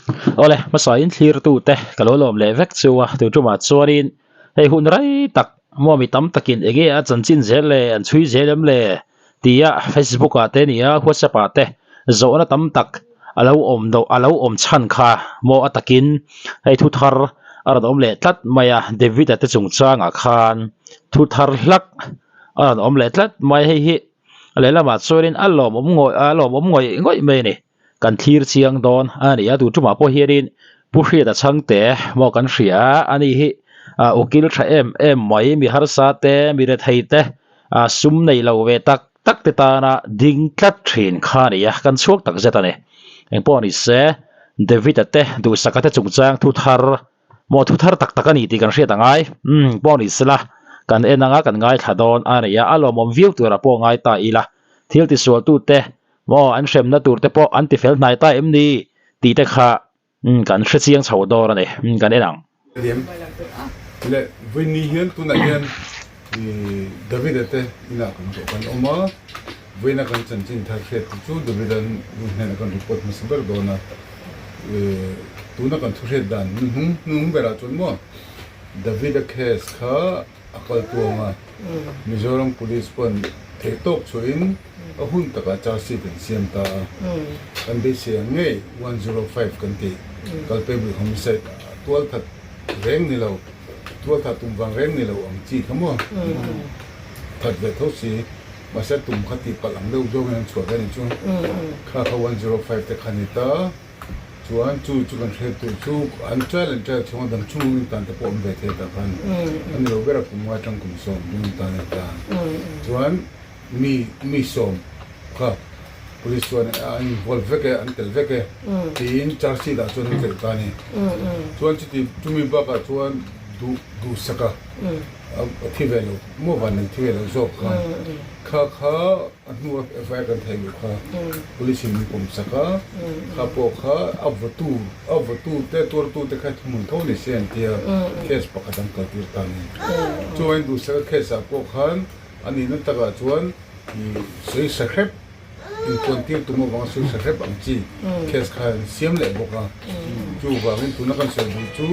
Awle, hmasain thlirtute ka lo lawm leh vek chu a, tu tumah chuanin hei hun rei tak maw mi tam takin enge a chanchin zel le, an chhui zel em le tia Facebook ah te nia WhatsApp ah te zawhna tam tak a lo awm do a lo awm chhan kha maw a takin hei thu thar a rawn awm leh tlat mai a, David-a te chungchangah khan thu thar hlak a rawn awm leh tlat mai hei hi lehlamah chuanin a lawmawm ngawih a lawmawm ngawih ngawih mai a ni. Kan thlir chiang dawn a ni a, tu tumah pawh hianin Pu Hriata Chhangte maw kan hria a ni hi ukil tha em em mai mi harsa te mi rethei te sum nei lo ve tak tak te tana ding tlat thin kha a ni a, kan chhuak tak zet a ni. Engpawh ni se David-a te Duhsaka te chungchang thu thar maw thu thar tak tak a ni tih kan hriat a ngai. Umm pawh ni sela kan en anga kan ngaithla dawn a ni a, a lawmawm viau turah pawh ngai ta ila thil tisualtute Maw an hremna tur te pawh an ti fel hnai ta em ni tih te kha kan hre chiang chho dawr a ni, kan en ang. Liam leh Vawiini hian tunah hian Davida te inah kan zawh kan awm a, Vawiina kan chanchin thar hriat te chu Davida nu hnenah kan report hmasa ber dawn a, tuna kan thu hriat dan hnuhnung hnuhnung berah chuan maw Davida case kha a kal tuang a, Mizoram Police pawn theihtawk chhuahin a hun takah charge sheet an siam ta a, kan beisei ang ngei 105 kan tih culpable homicide tual that reng ni lo, tual that tum vang reng ni lo ang chi kha maw that ve tho si, mahse tum kha tih palh ang deuh zawngin an chhuah ve a ni chu, kha kha 105 te kha ni ta. Chuan chu chu kan hriat tur chu an trial and trial chhunga dang chhung in tan te pawh awm ve thei tak khan a ni lo ber a kum nga atang kum sawm ding in tan a tan. Chuan mi mi sawm kha police chuan an involve vek e an tel vek e tiin charge sheet ah chuan an telh ta a ni. Chuan chuti chumi bakah chuan duh duhsak a a thi ve lo maw van nei thi ve lo zawk khan kha kha A hnu a FIR kan theih loh kha police in min pawm sak a, kha pawh kha a vawtu a vawtu te tuartu te kha thuhmun tho ni se an tia case pakhat an kaltir ta a ni. Chuan duhsak a case ah pawh khan a nihna takah chuan ih sawi sa hrep inpuantir tum avanga sawi sa hrep ang chi case kha an siam leh bawk a. Chuvangin tuna kan sawi duh chu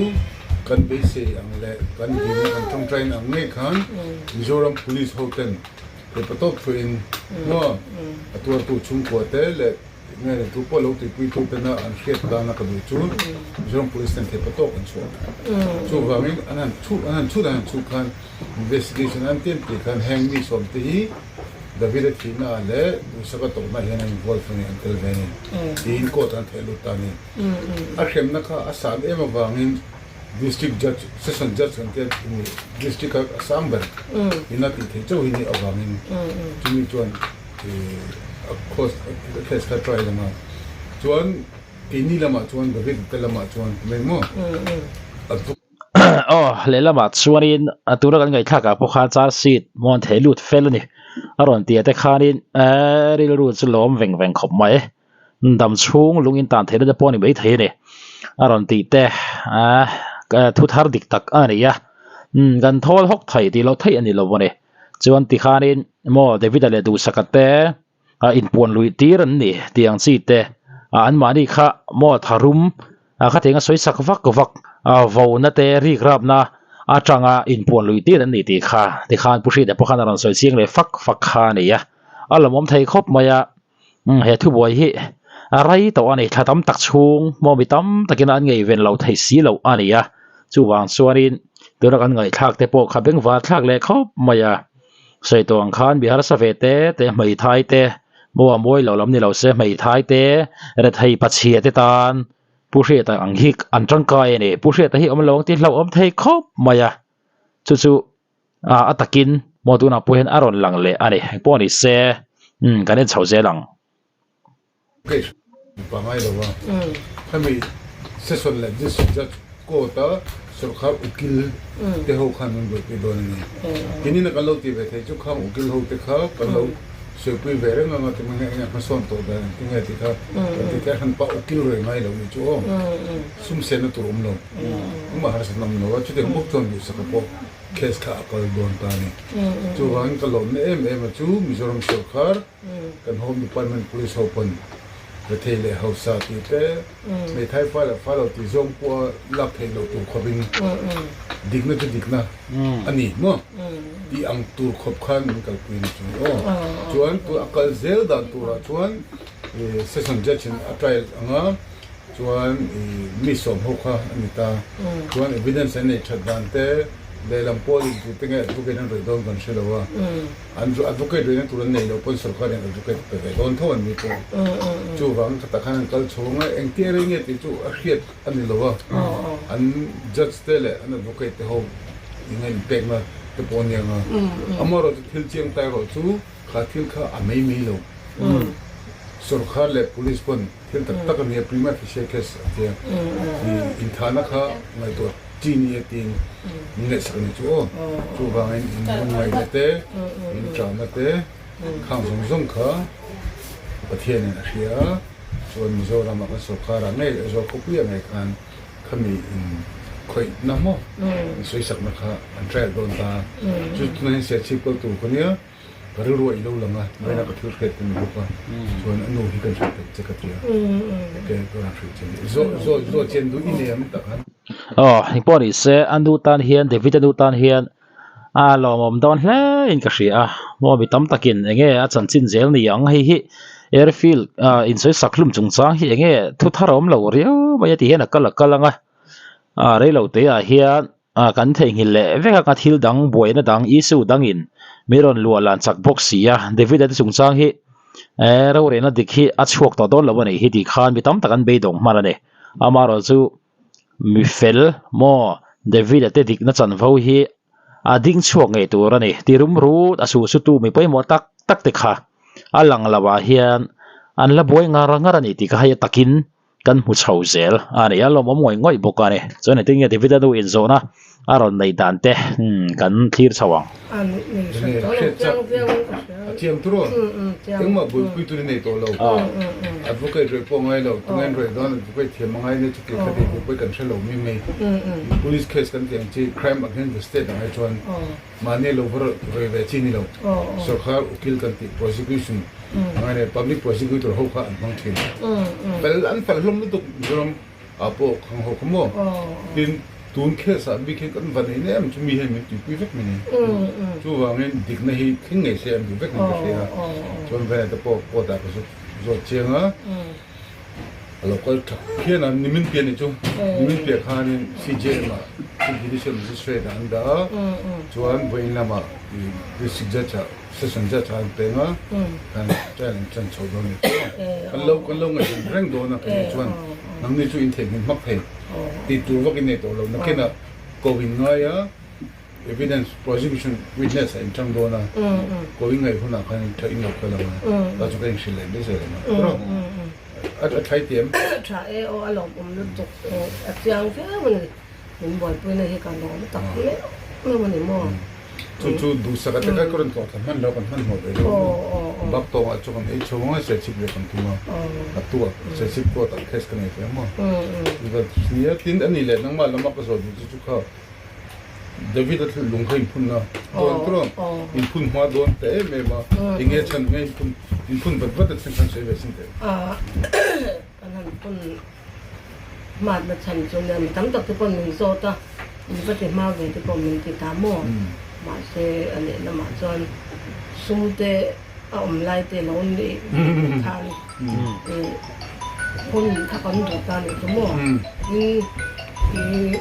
kan beisei ang leh kan dilna kan tawngtaina ang ngei khan Mizoram Police ho ten Paper tawp thuin maw a tuartu chhungkua te leh nge tu pawh lo tuipuitu tena an hriat dana ka duh chu Mizoram Police ten paper tawk an chhuah. Chuvangin an han chhut an han chhut an han chhut khan investigation an tiam tih khan heng mi sawm te hi David-a thihna ah leh Duhsaka tawhna ah hian an involve a ni an tel ve a ni tiin court an theh lut ta a ni. A hremna kha a san em avangin District Judge, Session Judge kan tia ni District a a sang ber in a tih theih chauh hi ni avangin chumi chuan a course a case kha try lama chuan keini lamah chuan David te lamah chuan tumeng maw a Aw lehlamah chuanin a tura kan ngaihthlak ah pawh khan charge sheet maw an theh lut fel a ni a rawn tih ah te khanin rilru chu lawm veng veng khawp mai. Dam chhung lung in tan theihna te pawh a ni maithei a ni. A rawn tih te thu thar dik tak a ni a, kan thawl hawk thei tih loh theih a ni lo a ni. Chuan tikhanin maw David-a leh Duhsaka te inpuan luih tir an ni tih ang chi te anmahni kha maw tharum khatiang a sawi sak vak vak vona te rik rapna atanga inpuan luih tir an ni tih kha tikhan Pu Hriata pawh khan a rawn sawi chiang leh fak fak kha a ni a, a lawmawm thei khawp mai a. He thubuai hi a rei tawh a ni, thla tam tak chhung maw mi tam takin an ngeiven lo thei si loh a ni a, chuvang chuanin tuna kan ngaihthlak te pawh kha bengvar thlak leh khawp mai a, sawi tawh ang khan mi harsa ve te te hmeithai te maw a mawi lo lam ni lo se hmeithai te rethei pachhia te tan Pu Hriata ang hi an tangkai a ni, Pu Hriata hi awm lo ang tih hlauhawm thei khawp mai a, chu chu. A takin maw tunah pawh hian a rawn lang leh a ni. Engpawh ni se kan en chho zel ang. Case pangai lo a, khami session leh district judge court a sorkar ukil te ho khan an buaipui dawn a ni. Tinina kan lo tih ve theih chu khang ukil ho te kha kan lo sawipui ve reng ang a ti mai eng eng hmasawn tawh dan ang ti nge tih kha kan ti thei a, hranpa ukil reng ngai lo ni chu aw sum senna tur awm lo. Engmah harsatna awm lo a, chutiang bawk chuan duhsaka pawh case kha a kal dawn ta a ni. Chuvangin ka lawmna em em a chu Mizoram sorkar kan Home Department Police ho pawn Rethei leh hausa tih te, hmeithai fa leh fa lo tih zawng pawha lak theih loh tur khawpin dikna chu dikna a ni maw tih ang tur khawp khan min kalpui a ni chu aw. Chuan tun a kal zel dan turah chuan session judge in a trial ang a, chuan mi sawm ho kha a ni ta. Chuan evidence an nei that dan te, lehlam pawl in tute nge advocate an rawih dawn kan hre lo a. An advocate rihna tur an nei lo pawn sorkar hian advocate pe ve dawn tho an ni pawh. Chuvang khatah khan an kal chhawng a, engtia rei nge tih chu a hriat a ni lo a. An judge te leh an advocate te ho inga inpekna te pawh a ni ang a. Amaherawhchu thil chiang ta erawh chu kha thil kha a mai mai lo. Sorkar leh police pawn thil tak tak a ni a, prima facie case a tia. Inthahna kha ngaihtuah chi ni e tiin min ngaihsak a ni chu aw. Chuvangin in lungngaihna te, in ṭahna te khang zawng zawng kha Pathianin a hria a, chuan Mizoramah kan sorkarah ngei Aizawl khawpuiah ngei khan khami in khawihna maw in sawisakna kha an trial dawn ta. Chu tunah hian Serchhip kal tur ka nia. Ka rilru a ilo lang a, vawiinah ka thil hriat ka ni bawk a, chuan a nu hi kan hrilh theih che ka ti a, eke ka rawn hrilh che ni, zaw zaw zaw chian duh i nei ang tak han. Aw, engpawh ni se, a nu tan hian, David a nu tan hian a lawmawm dawn hle in ka hria a, maw mi tam takin enge a chanchin zel ni ang, hei hi airfield ah insawi sak hlum chungchang hi enge thu thar a awm lo riau mai a ti hian a kal a kal ang a, ah reilo te ah hian Ah kan theihnghilh leh vek a ka thil dang buaina dang issue dangin mi rawn luah lan chak bawk si a, David a te chungchang hi eh rorelna dik hi a chhuak tawh dawn lo a nih hi tih khan mi tam tak an beidawng hman a ni. Amaherawh chu mi fel maw David a te dikna chanvo hi a ding chhuak ngei tur a ni ti rum rut a suh sutu mi pawimawh tak tak te kha a lang lo ah hian an la buai ngar ngar a ni tih kha hei a takin Kan hmu chho zel a ni a, lawmawm ngawih ngawih bawk a ni. Chuan engtin nge David-a nu inzawhna a rawn neih dan te kan thlir chho ang. A chiang tur aw, engmah buaipui tur i nei tawh lo. Advocate rawih pawh a ngai lo, tunge an rawih dawn advocate thiam a ngai nia chuti kha tih pawh kan hre lo mai mai. Police case kan tih ang chi crime against the state ang ai chuan Mahni lo va rawih ve chi ni lo. Sorkar ukil kan tih prosecution ang a nia, public prosecutor ho kha an hmang thin. Fel an fel hlawm lutuk Mizoram ah pawh khang ho kha maw. Tin, tun case ah bik hian kan va nei em chu mi hian min tuipui vek mai ni. Chuvangin dikna hi thleng ngei se an duh vek in ka hria a. Chuan Vena te pawh court ah ka zuk zawt chiang a. A lo kal tha phian a, nimin piah nih chu, nimin piah khanin CJM ah Chief Judicial Magistrate ah an dah a, chuan vawiin lamah District Judge ah, Session Judge ah an peng a, khan trial an chan chho dawn a ni chu. Kan lo kan lo ngaihven reng dawn a, kei chuan nangni chu in theihnghilh hmak thei tih tur vak in nei tawh lo, nakinah ko in ngai a. Evidence prosecution witness a inṭang dawn a, ko in ngaih hunah khan ṭha in lo kal ang a, ta chu ka inhrilh leh mai zel ang a, tawrh a a ṭhai ti em? Ṭha e aw, a lawmawm lutuk a chiang viau a ni, min buaipuina hi ka lawm tak meuh meuh a ni maw? Chu chu duhsak a te kha ka rawn tlawh thla hman lo, kan hmanhmawh ve lo maw? Bak tawngah chu kan ei chho ang a, serchhip leh kan tum a, a tuah serchhip court ah case ka nei ve ang maw? Nia, tin a ni leh nangmah lama ka zawh duh chu chu kha. David a thil lung kha inphun a dawn tur a, inphun hma dawn ta em em a, enge chhan nge inphun inphun vat vat a thlen khan sawi ve sin teh. Kan han phun hmatna chhan chu nia mi tam tak te pawh min zawt a, min va ti hma ve te pawh min ti ta maw, mahse a lehlamah chuan sum te a awm lai te lo nih khan Phun kha kan duh ta nih chu maw? Tin, i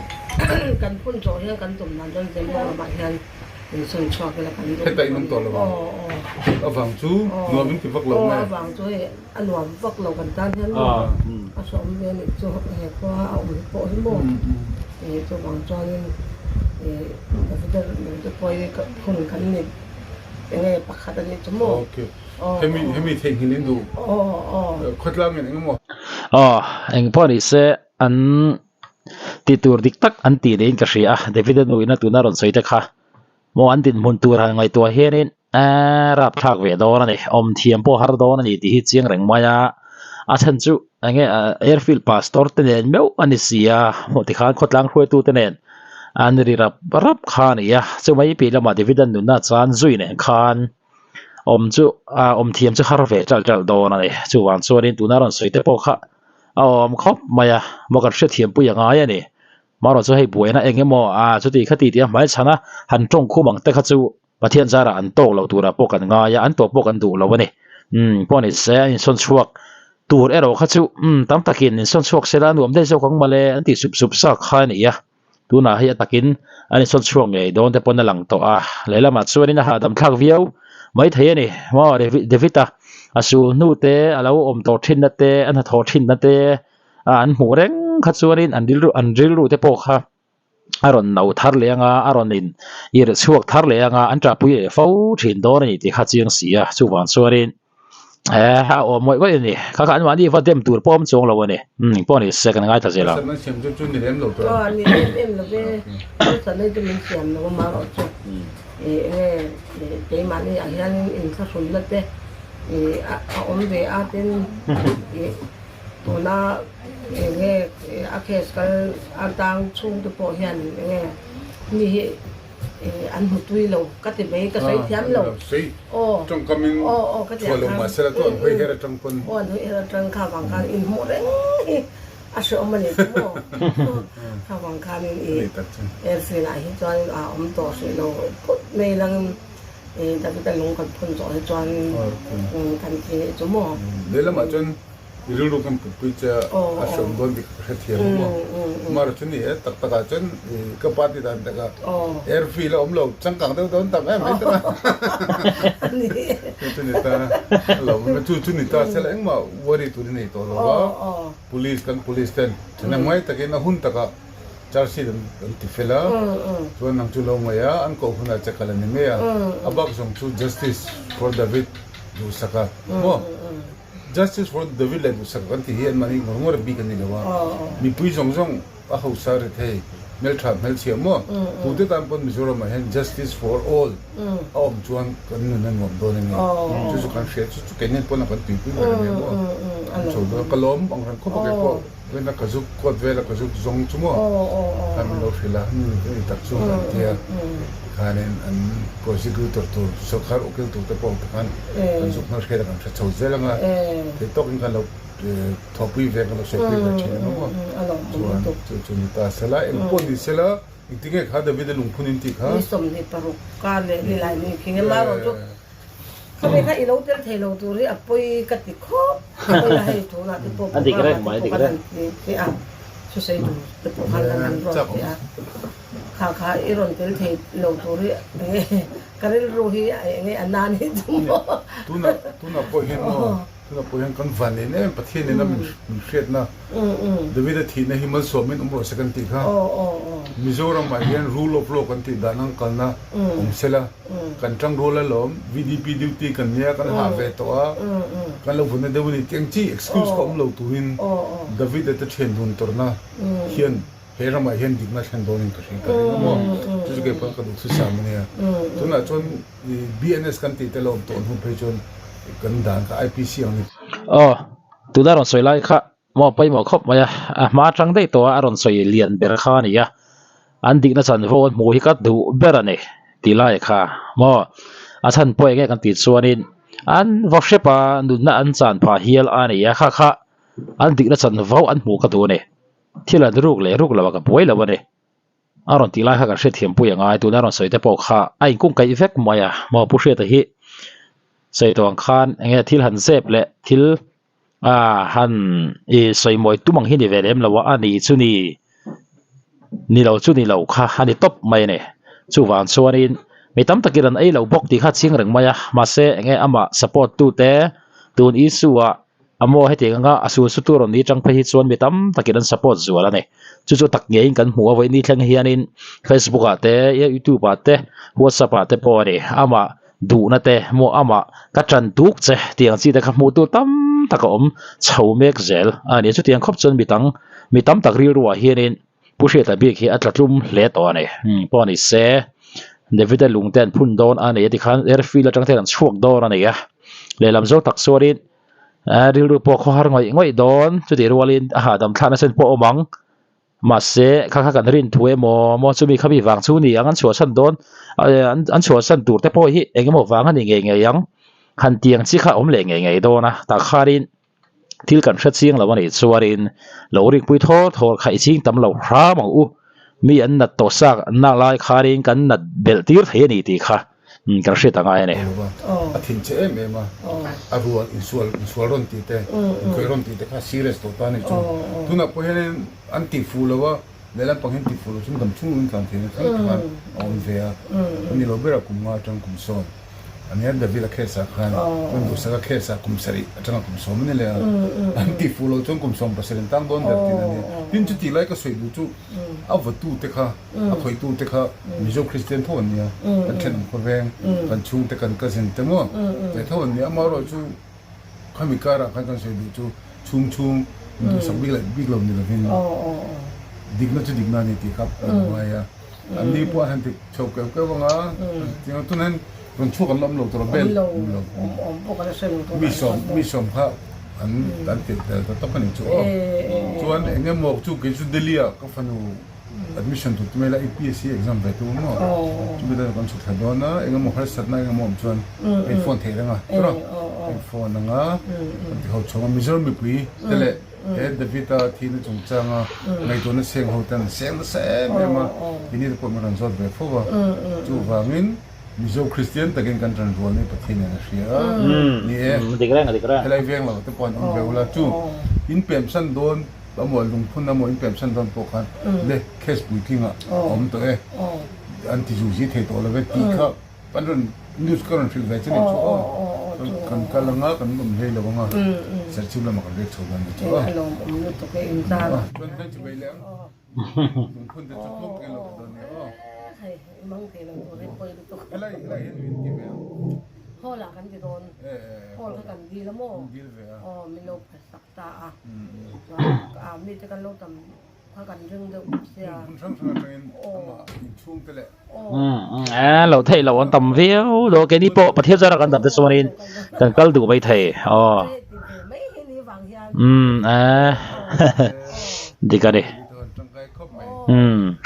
kan phun zawh hian kan tum dan chuan Zemabawk lamah hian insawn chhuak ila kan duh. Heta in awm tawh lo ang. A vang chu nuam in ti vak lo nge? Aw, a vang chu hei a nuam vak lo kan tan hian maw? A hrawm ve nih chu he khua a awm pawh hi maw? Chuvang chuanin i David-a lung te pawh hi phun kan ni enge pakhat a nih chu maw? Hemi hemi theihnghilh in duh khawtlang in engemaw. Aw eng pawh ni se an tih tur dik tak an tih niin ka hria a David a nuin a tuna rawn sawi te kha maw an dinhmun tur han ngaihtuah hianin eee rapthlak ve dawn a ni awm thiam pawh har dawn a ni tih hi chiang reng mai a a chhan chu enge airfield pastor te nen meuh a ni si a hmuh tikhan khawtlang hruaitu te nen an ri rap rap kha a ni a chumai piah lamah David a nunna chuan zui nen khan. Awm chu awm thiam chu har ve ṭalh ṭalh dawn a ni. Chuvang chuanin tuna rawn sawi te pawh kha a awm khawp mai a, maw kan hrethiampui a ngai a ni. Marawh chu hei buaina eng emaw a chuti kha ti tih a hmaichhan a, han tawng khum ang te kha chu Pathian zarah an tawk lo turah pawh kan ngai a, an tawh pawh kan duh lo a ni. Umm pawh ni se an insawn chhuak tur erawh kha chu umm tam takin insawn chhuak sela nuam daih zawk ang mawle an tih sup sup sak kha a ni a. Tunah hei a takin an insawn chhuak ngei dawn te pawn a lang tawh a, lehlamah chuanin a hahdam thlak viau maithei a ni. Maw David-a a sul hnu te a lo awm tawh thinna te a hnathawh thinna te an hmuh reng kha chuanin an rilru an rilru te pawh kha a rawn no thar leh anga a rawn in irh chhuak thar leh anga an ṭahpui leh fo ṭhin dawn a ni tih kha chiang si a chuvang chuanin eh a awm ngawih ngawih a ni kha kha anmahni va dem tur pawh awm chuang lo a ni umm pawh ni se kan ngaithla zel ang. Harsatna siam chu chu ni lem lo tur. Aw ni em em lo ve harsatna chu min siam lo a marawh chu ih enge keimahni ah hian inthlahrunna te ih a awm ve a tin ih Tuna enge a case kal a tang chhung te pawh hian enge mi hi an hmu tui lo ka ti mai ka sawi thiam lo aw aw aw ka ti ang khan aw an hawi her atang kha vang khan in hmuh reng hi a hreawm a ni chu maw kha vang khanin i airfield ah hi chuan a awm tawh hrih lo phut mai langin David a lung kan phun zawh hi chuan kan ti nih chu maw. Lehlamah chuan i rilru kan putpui che a hreawm dawn tih ka hrethiam a maw. Mara chu ni e, tak takah chuan ka pa ti dan takah airfield a awm lo changkang deuh dawn tak em mai tawh a. Chu chu ni ta a lo awm a, chu chu ni ta sela engmah worry tur i nei tawh lo va, police kan police ten ṭhahnemngai takin a hun takah Charge sheet an ti fel a, chuan nang chu lo ngaih a, an koh hunah che kal a ni mai a, a bak zawng chu Justice for David Duhsaka maw? Justice for David leh Duhsaka kan tih hi anmahni ngawr ngawr bik an ni lo a, mipui zawng zawng a hausa ri thei, hmeltha hmelchhia maw? Tute tan pawn Mizoramah hian Justice for all a awm chuan kan nun a nuam dawn a ni, chu chu kan hria chu chu keini pawn a kan tuipui ber a nia maw? An chho dawn a, ka lawm ang reng khawp a keipawh. Vena ka zuk kawt vela ka zuk zawng chu maw khan min lo hrilh a, nu ka ni tak chu an ti a, tikhanin an prosecutor tur sorkar ukil tur te pawh tikhan kan zuk hnar hriat a kan hre chho zel ang a, thei tawkin kan lo thawhpui ve kan lo sawipui ve thin ang a maw chuan chu chu ni ta sela engpawh ni sela engtinge kha David-a lungphun in tih kha. Ni 26 kar leh ni lai ni khi nge marawh chu. Khawvel kha i lo tel thei lo tur hi a pawi ka ti khawp mai a, hei tunah te pawh programme ah te pawh khan an ti che a, thusawi tur te pawh khan kan han ruat che a, kha kha i rawn tel thei lo tur hi enge ka rilru hi enge a nan hi chu maw. Tunah tunah pawh hian maw tunah pawh hian kan van nen em Pathian nena min hriatna David-a thihna hi malsawmin awm rawh se kan tih kha Mizoram ah hian rule of law kan tih dan ang kalna awm sela. Kan tang rual alawm, VDP duty kan nia, kan hah ve tawh a, kan lo vunna deuh a ni tih ang chi excuse kha awm lo turin David-a te thian dun tawrhna hian he ramah hian dikna thlen dawnin ka hria ka ring a maw? Chu chu kei pawh ka duhthusam a nia. Tunah chuan BNS kan tih te lo awm tawh hnu phei chuan kan dan kha IPC ang ni. Aw, tuna rawn sawi lai kha Maw pawimawh khawp mai a, a hma atang daih tawh a a rawn sawi lian ber kha a ni a, an dikna chanvo an hmuh hi ka duh ber a ni tih lai kha maw a chhan pawh enge kan tih chuanin an va hrep a nunna an chan phah hial a ni a kha kha an dikna chanvo an hmuh ka duh a ni thil an ruk leh ruk loh a ka buai lo a ni. A rawn tih lai kha kan hriatthiam pui a ngai, tuna rawn sawi te pawh kha a inkung kaih vek mai a, maw Pu Hriata hi sawi tawh ang khan enge thil han zep leh thil ah han ih sawi mawi tum ang hi ni ve lem lo a, a ni chu ni ni lo chu ni lo kha a ni tawp mai a ni, chuvang chuanin mi tam takin an ei lo bawk tih kha a ching reng mai a, mahse enge amah support tute tun issue ah. A maw hetiang anga a sul sutu rawn ni tang phei hi chuan mi tam takin an support zual a ni. Chu chu tak ngeiin kan hmu a vawiin ni thleng hianin Facebook ah te, YouTube ah te, WhatsApp ah te pawh a ni. Amah duhna te maw amah ka tan tuk che tih ang chi te kha hmuh tur tam tak a awm chho mek zel a ni. Chutiang khawp chuan mi tang mi tam tak rilruah hianin Pu Hriata bik hi a tla tlum hle tawh a ni. Pawh a ni se David-a lung te an phun dawn a ni a tikhan airfield atang te an chhuak dawn a ni a. Lehlam zawk tak chuanin A rilru pawh khawhar ngawih ngawih dawn, chutih rualin a hahdam thlakna sen pawh a awm ang. Mahse, kha kha kan rin thu emaw maw chumi khami vang chu ni ang an chhuahsan dawn, an chhuahsan tur te pawh hi eng emaw vang a ni ngei ngei ang. Han tiang chi kha awm leh ngei ngei dawn a, tah khanin thil kan hre chiang lo a nih chuanin lo rikpui thawr thawr kha i ching tam lo hram ang u, mi an nat tawh sak nak lai khanin kan nat belh tir thei a ni tih kha kan hriat a ngai a ni. A thin che em em a, a rual insual insual rawn tih te, inkhawih rawn tih te kha serious tawh ta a ni chu. Tunah pawh hianin an tih fuh lo a, lehlam pang hian tih fuh lo chuan dam chhung in tlan theihna thleng khan a awm ve a, a ni lo berah kum nga atang kum sawm. A nia David a case ah khan chuan duhsak a case ah kum sarih atanga kum sawm a ni leh a, an tih fuh loh chuan kum 70 an tang dawn der tih a nia. Tin chutih lai ka sawi duh chu a vatu te kha a khawihtu te kha Mizo Kristian tho an nia, kan thenawm khawveng, kan chhungte kan cousin te maw te tho an nia, amaherawh chu khami karah khan kan sawi duh chu chhung chhung duhsak bik leh bik lo ni lovin dikna chu dikna a ni tih kha a lo ngai a. An ni pawh a han ti chho keuh keuh ang a, tiang tunah hian rawn chhuak an la awm lo tur a bel awm lo. Mi sawm mi sawm kha an an tirh tel ta tawk a ni chu aw. Chuan eng emaw chu kei chu Delhi ah ka fanu admission tur tumai la UPSC exam ve tur maw chumi tan kan chhuk thla dawn a, eng emaw harsatna eng emaw awm chuan ka in phone theih reng a tura ka in phone ang a kan ti ho chhawng a Mizoram mipui te leh He David-a thihna chungchanga ngaihtuahna seng ho ten an seng nasa em em a, keini te pawh min rawn zawt ve fo a, chuvangin Mizo Kristian takin kan ṭan rual mai Pathian in a hria a, ni e, helai veng lo te pawh an awm ve ula, chu in pemsan dawn amaw lungphun amaw in pemsan dawn pawh khan le case puitlinga a awm tawh e, an ti zuzi thei tawh lo ve tih kha. Kan rawn news ka rawn hrilh ve che ni chu aw. Kan kal anga kan awm hlei lo anga Serchhip lamah kan riak chho dawn ni chu aw. A lawm awm lutuk e in zar. Chuan kan chi bai leh ang. Lungphun te chu tluk takin lo ti dawn nia aw. Hei i mang thei lo tur hi pawi lutuk. Helai helai hian min ti ve ang. Hall ah kan ti dawn. Hall kha kan dil a maw? Dil ve a. Aw min lo phasak ta a. Chuan mite kan lo tam Kha kan ring deuh bawk sia. Hmun hrang hrang atangin amah inchhungte leh. Umm eh lo theih loh an tam viau lo keini pawh Pathian zara kan dam te chuanin kan kal duh mai thei aw umm eh dik a ni umm.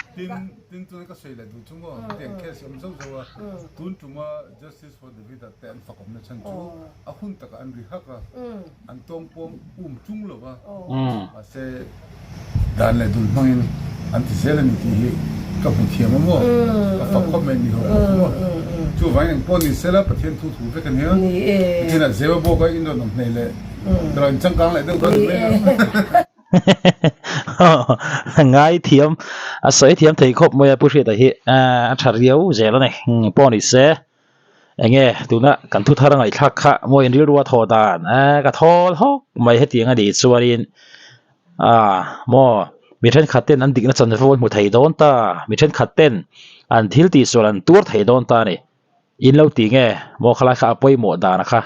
Tin tuna ka sawi leh duh chu maw hetiang case hi awm zauh zauh a tun tuma Justice for David-a te an fakawmna chhan chu a hun takah an ri hak a. An tawng pawm um tung lo va, mahse dan leh dul hmangin an ti zel a ni tih hi ka hmu thiam a maw? Ka fak khawp mai ni ho bawk maw? Chuvangin eng pawh ni sela Pathian thu thu vek a nia. Pathianah zeu a bawk a, in rawn awm hneih leh ka lo inchangkang leh deuh dawn ni mai a. Ngai thiam, a sawi thiam thei khawp mai a Pu Hriata hi a tha riau zel a ni. Pawh ni se. Enge tuna kan thu thar a ngaihthlak kha maw in rilru a thaw dan eh ka thawl hawk mai hetiang a nih chuanin ah maw mi thenkhat ten an dikna chanvo an hmu thei dawn ta mi thenkhat ten an thil tihsual an tuar thei dawn ta a ni in lo ti nge maw khalai kha a pawimawh dan a kha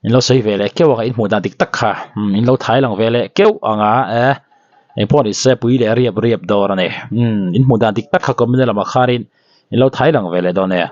in lo sawi ve leh keuh ang a in hmuh dan dik tak kha umm in lo thai lang ve leh keuh ang a eh engpawh ni se pui leh riap riap dawn a ni umm in hmuh dan dik tak kha comment lamah khanin in lo thai lang ve leh dawn e.